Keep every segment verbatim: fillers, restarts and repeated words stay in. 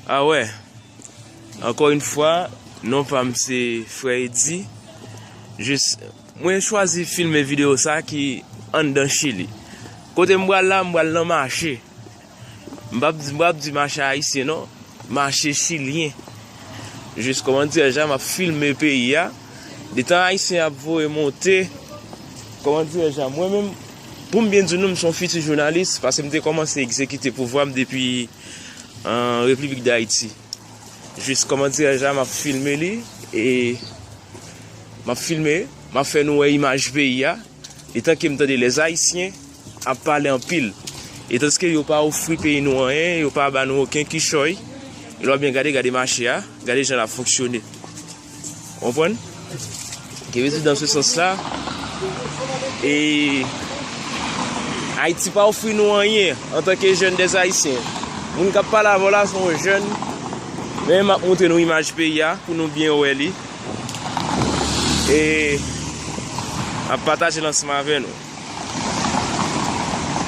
Ah ouais. Encore une fois, non pa m se Frè Eddy. Jis, mwen chwazi filme videyo sa ki anndan Chili. Kote m pral la, m pral nan mache. M p ap, m p ap di mache ayisyen non, mache chilyen. Jis kòman dirèj la, m ap filme peyi a. Detan ayisyen ap voye monte, kòman dirèj la, mwen menm, pou m byen di nou, m se yon fiti jounalis, paske m te kòmanse egzekite pouvwa m depi an Repiblik Dayiti. Jis kòman dirèj la, m ap filme li, e m ap filme, m ap fè nou wè imaj peyi a, etan ke m tande lèzayisyen ap pale anpil. E tandiske yo pa ofri peyi nou anyen, yo pa ba nou okenn kichòy. E lè w ap byen gade, gade mache a, gade jan l ap fonksyone. Konprann? Ki vle di, dans ce sens-là, e Ayiti pa ofri nou anyen antanke jèn dèzayisyen. Moun k ap pale avè w la se yon jèn, men m ap montre nou imaj peyi a pou nou byen wè li. E m ap pataje l ansanm avè nou.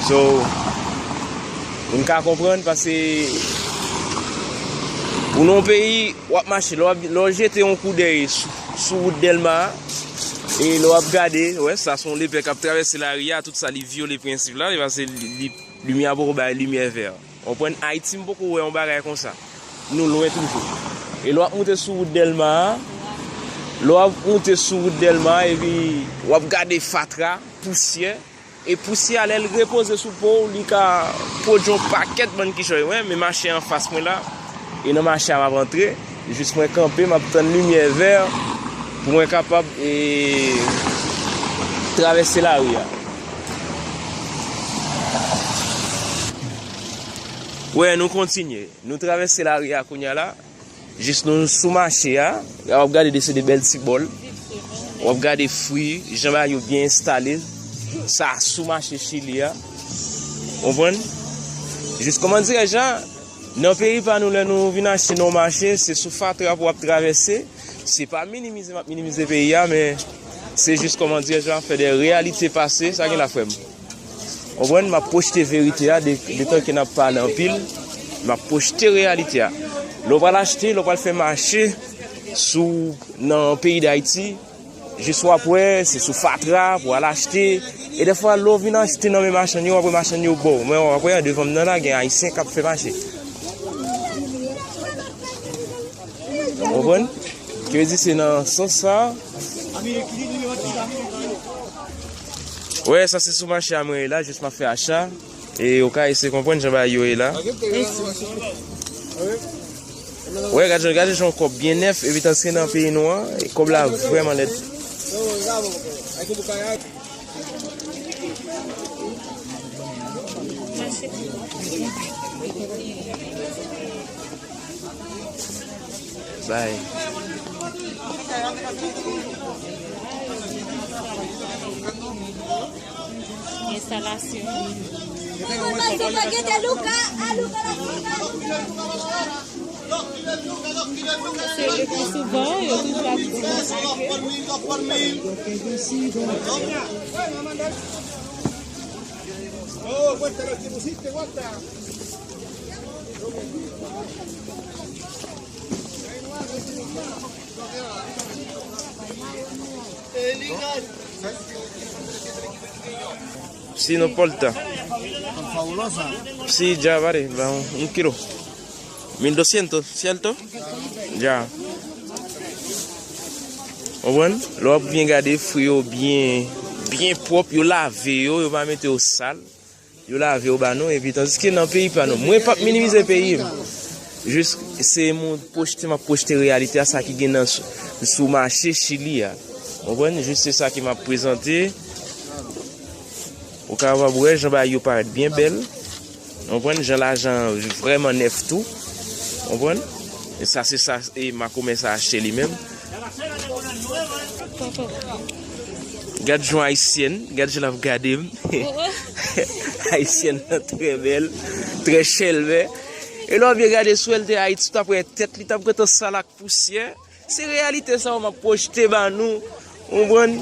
So, moun ka konprann, paske ou nan yon peyi, w ap mache, lè w ap, lè w jete yon koudèy sou, sou wout Dèlma a, e lè w ap gade, wè, sa se yon lepè k ap travèse lari a, tout sa, li vyole prensip la, li, paske li, li, limyè a poko bay limyè vè. Konprann? Ayiti, m poko wè yon bagay konsa. Nou lwen toujou. E lè w ap moute sou wout Dèlma a, lè w ap moute sou wout Dèlma a, epi w ap gade fatra, pousyè, e pousyè a, lè l repoze sou po w, li ka pwodui yon pakèt bann kichòy. Wi, men mache anfas mwen la, e nan mache a m ap antre, jis mwen kanpe, m ap tann limyè vè pou mwen kapab, e, travèse lari a. Wè, nou kontinye. Nou travèse lari a kounye a la. Jis nou sou mache a. W ap gade de, se de bèl ti bòl. W ap gade fwi, jan bagay yo byen enstale. Sa sou mache Chili a. Konprann? Jis kòman dirèj la, nan peyi pa nou, lè nou vin achte nan yon mache, se sou fatra pou w ap travèse. Se pa minimize m ap minimize peyi a, men se jis kòman dirèj la fè de reyalite pase, sa gen la, frè m. Konprann? M ap pwojte verite a, de, detan ke n ap pale anpil, m ap pwojte reyalite a. Lè w pral achte, lè w pral fè mache sou, nan peyi Dayiti, jis w ap wè, se sou fatra pou w al achte. E dèfwa, lè w vin achte nan men machann yo, w ap wè machann yo ba w. Men w ap wè, devan m nan la, gen Ayisyen k ap fè mache. Konprann? Ki vle di se nan sans sa. Wè, sa se sou mache a mwen ye la, jis m ap fè acha. E ou ka eseye konprann jan bagay yo ye la. Wè, gade, gade jan yon kòb byen nèf, epi tandiske nan peyi nou an, e kòb la vrèman lèd. Bay. Enstalasyon. Se le pli souvan, yo toujou ap di konsa ke. Si no importa. Si ya vale, va un, un kilo. Mil dosyentos, cierto? Ya. Konprann? Lè w ap byen gade fwi yo byen, byen pwòp, yo lave yo, yo pa mete yo sal. Yo lave yo ba nou, epi tandiske nan peyi pa nou, mwen p ap minimize peyi m. Jis se moun pwojte, m ap pwojte reyalite a, sa ki gen nan sou, sou mache Chili a. Konprann? Jis se sa ke m ap prezante. Ou kapab wè jan bagay yo parèt byen bèl. Konprann? Jan lajan vrèman nèf tou. Konprann? E sa, se sa, e makomè sa achte li menm. Gad jan ayisyèn, gad jan l ap gade m. Ayisyèn nan trè bèl, trè chèlbè. E lè w byen gade sou èl te Ayiti, w t ap wè tèt li t ap gentan sal ak pousyè. Se reyalite sa yo m ap pwojte ba nou. Ou konprann?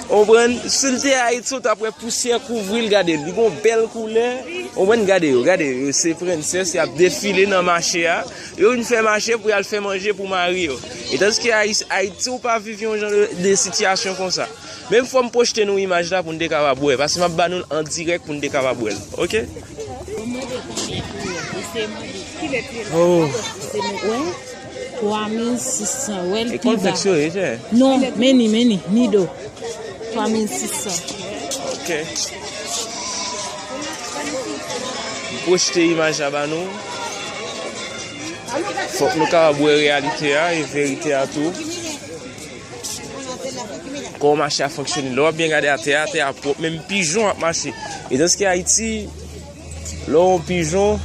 Ou konprann? Si l te Ayiti, w t ap wè pousyè kouvri l, gade l. Li gon bèl koulè. Ou konprann? Gade yo, gade yo. Se prensès, y ap defile nan mache a. Yo vin fè mache pou y al fè manje pou mari yo. E tandis ke Ayis-, Ayiti, ou pa viv yon jan de, de sitiyasyon konsa. Menm fò m pwojte nou imaj la pou n te kapab wè, paske m ap ba nou l an dirèk pou n te kapab wè l. Oke? Oh. Se mwen, wè, twa mil sis san, wè l pi ba. Konfèksyon, e chè? Non, men ni, men ni, ni do. Twa mil sis san. Oke. M pwojte imaj la ba nou. Fòk nou kapab wè reyalite a e verite a tou. Kòman mache a fonksyone. Lè w ap byen gade atè a, atè a pwòp, menm pijon ap mache. E tandis ke Ayiti, lè w wè yon pijon,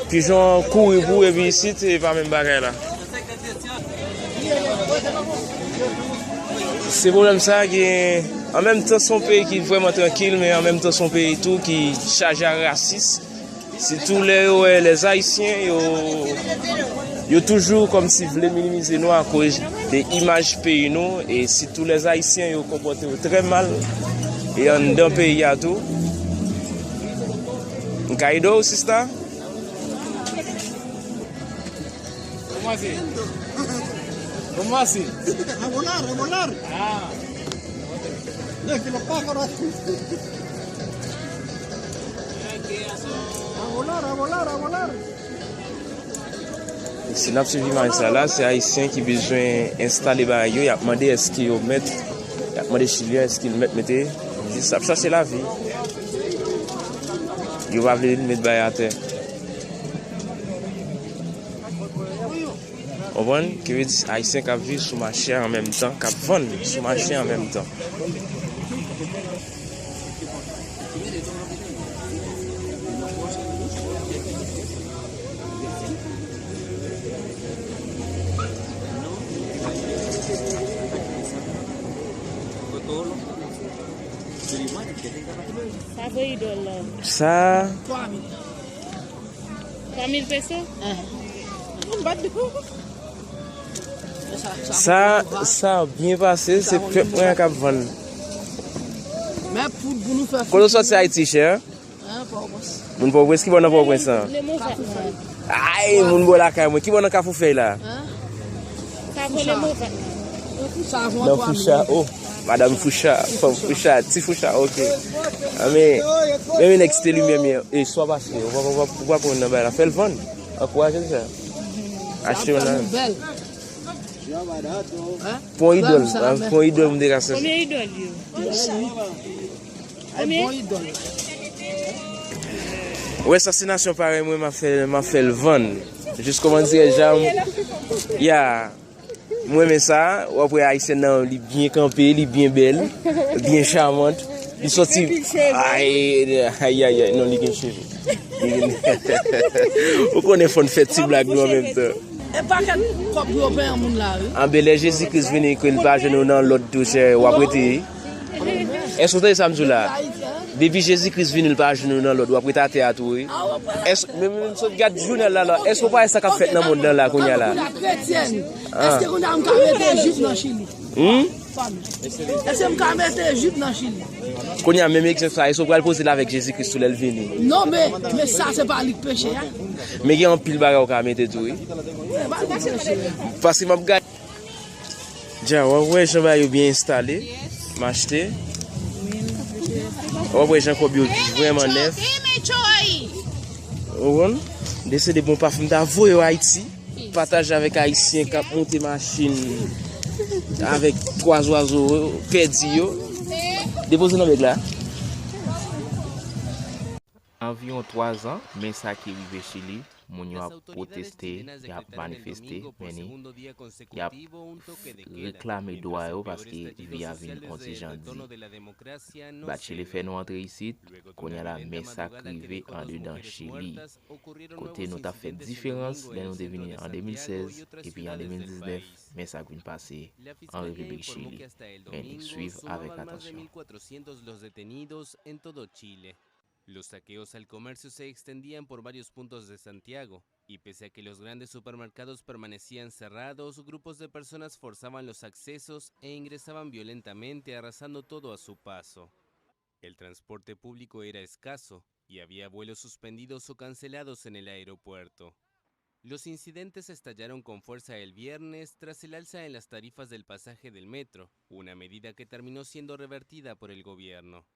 pijon an kouri pou ou, epi isit, se pa menm bagay la. Se pwoblèm sa gen, an menm tan, se yon peyi ki vrèman trankil, men an menm tan, se yon peyi tou ki chaje a rasis. Sitou lè yo wè lèzayisyen, yo, yo toujou kòmsi vle minimize nou akoz de imaj peyi nou, e sitou lèzayisyen, yo konpòte yo trè mal e anndan peyi a tou. M ka ede w, sista? Kòman se? Kòman se? A volar, a volar. Ah. No, que lo pájaros. A volar, a volar, a volar. Si n ap swiv imaj sa la, se Ayisyen ki bezwen enstale bagay yo, y ap mande èske yo mèt, y ap mande Chilyen èske l mèt mete, jis ap chache lavi. Yo pa vle met bagay atè. Konprann? Ki vle di Ayisyen k ap viv sou mache a an menm tan, k ap vann sou mache a an menm tan. Sa vre idòl la. Sa. Twa mil peso? Sa, sa byen pase, se pèp mwen an k ap vann. Men pou, pou nou fè. Kote w sòti Ayiti, chè? Hein, Pòtoprens. Moun Pòtoprens, ki bò nan Pòtoprens lan? Ay, moun bò lakay mwen. Ki bò nan Kafou Fèy la? Hein? Nan Foucha, oh. Madanm Foucha, fanm Foucha, ti Foucha, oke. A, men, men, men nèg Site Limyè, men, e, swa pase, ou pa, ou pa, ou pa konn nan bagay la. Fè l vann. Ankouraje l fè. Achte yon nan. Pon idòl, pon idòl m te ka sèche. Konbyen idòl yo? Ou wè sa se nasyon parèy mwen, m ap fè, m ap fè l vann. Jis kòman dire, jan m, ya, m renmen sa, w ap wè Ayisyen nan, li byen kanpe, li byen bèl, byen chamant. Li sòti, ay, ay, ay, ay, non, li gen cheve. Ou konnen fò n fè ti blag nou an menm tan. E pakèt kòb pou yo peye moun la, wi. Anben, lè Jezi Kris vini, ke l pa jwenn ou nan lòd tou, chè, w ap rete. Èske w tande sa m di w la? Depi Jezi Kris vini, l pa jwenn ou nan lòd, w ap rete atè a tou, wi. Èske, men, men, sot gad jounal la, la, èske w pa wè sa k ap fèt nan mond lan la, kounye a la? Èske kounye a m ka mete jip nan Chili? Hmm? Èske m ka mete jip nan Chili? Kounye a, menm egzanp sa, èske w pral poze l avèk Jezi Kris tou lè l vini? Non, men, men sa, se pa li k peche a. Men gen anpil bagay ou ka mete tou, wi. Se pa li k peche. Paske m ap gade. Dja, w ap wè jan bagay yo byen enstale. M achte. W ap wè jan kòb yo vrèman nèf. Ou konn? Desede bon pafen m ta voye w Ayiti. Pataje avèk Ayisyen k ap monte machin avèk twa zwazo pèdi yo. Depoze nan bèg la. Anviwon twa zan, men sa ki rive Chili, moun yo ap pwoteste, y ap manifeste, men ni, y ap reklame dwa yo paske vi a vin on ti jan di. Bachelet fè nou antre isit, kounye a la, men sa k rive andedan Chili. Kote nou t ap fè diferans lè nou te vini an de mil sèz, epi an de mil diznèf, men sa k vin pase an Repiblik Chili. Men ni, swiv avèk atansyon. Los saqueos al comercio se extendían por varios puntos de Santiago. Y pese a que los grandes supermercados permanecían cerrados, grupos de personas forzaban los accesos e ingresaban violentamente, arrasando todo a su paso. El transporte público era escaso y había vuelos suspendidos o cancelados en el aeropuerto. Los incidentes estallaron con fuerza el viernes tras el alza en las tarifas del pasaje del metro, una medida que terminó siendo revertida por el gobierno.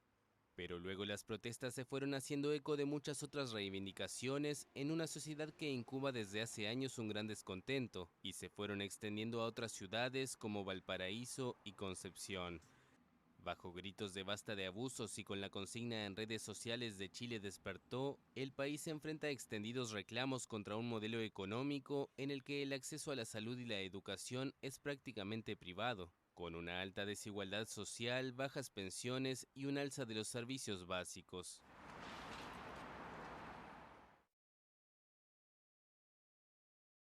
Pero luego las protestas se fueron haciendo eco de muchas otras reivindicaciones en una sociedad que incuba desde hace años un gran descontento y se fueron extendiendo a otras ciudades como Valparaíso y Concepción. Bajo gritos de "basta de abusos" y con la consigna en redes sociales de "Chile despertó", el país enfrenta extendidos reclamos contra un modelo económico en el que el acceso a la salud y la educación es prácticamente privado, con una alta desigualdad social, bajas pensiones y un alza de los servicios básicos.